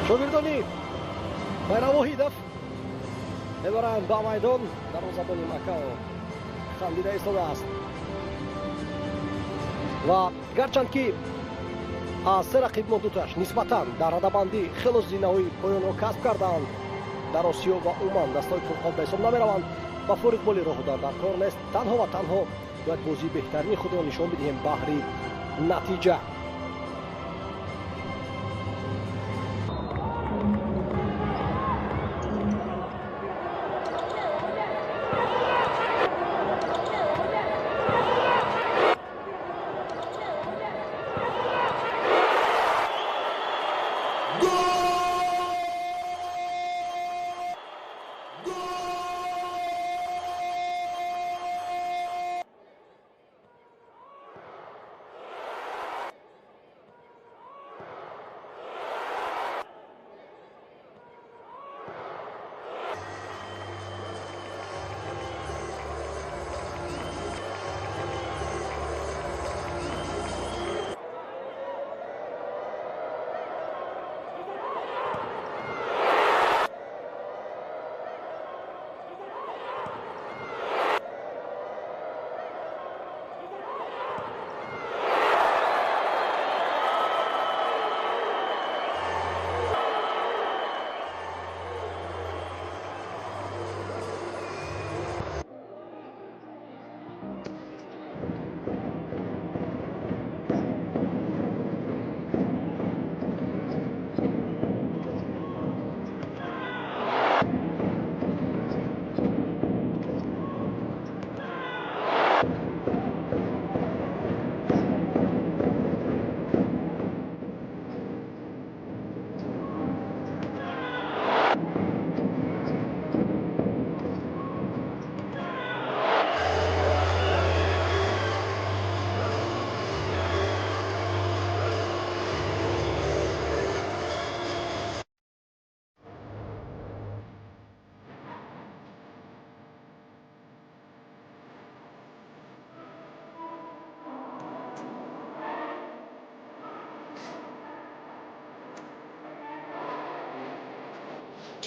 Шогирдони Байрам Воҳидов мебаранд ба майдон. Дарвозабони Макао хандида истодааст ва гарчанд ки аз се рақиб мо дуташ нисбатан дар радабандӣ хело зинаҳои поёнро касб кардаанд, дар Осиё ва умуман дастаҳои пурқувват ба ҳисоб намераванд, ба форитболи роҳ додан дар кор нест. Танҳо ва танҳо бояд бозии беҳтарини худро нишон бидиҳем баҳри натиҷа.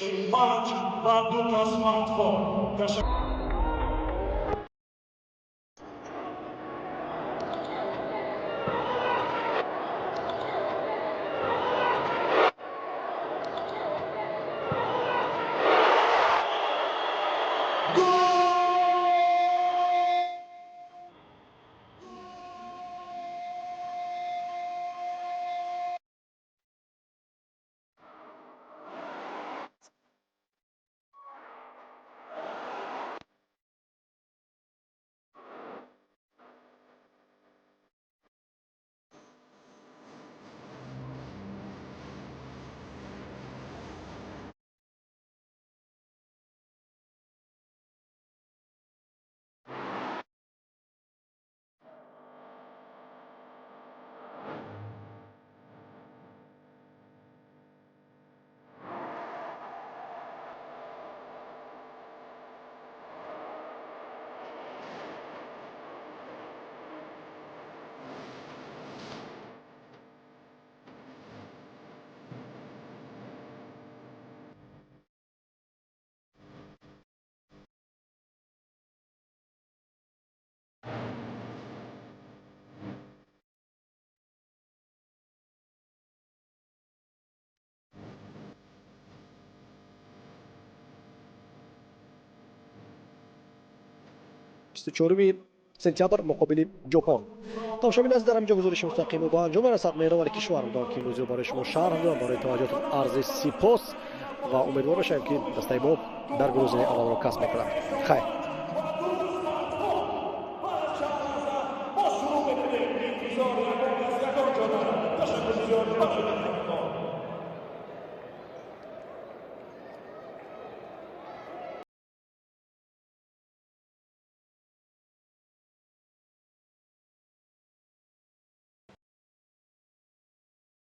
5 ва дута смартфон. 24 сентябр муқобили Ҷопон. Тамошобин азиз, дар ҳаминҷо гузориши мустақими ба анҷом мерасад. Меҳровари кишвар будам, ки имрӯзиро барои шумо шарҳ додам. Барои таваҷҷӯҳатон арзи сипос ва умедвор мешавем, ки дастаи мо дар гурӯҳи аввалро касб мекунад. Хайр.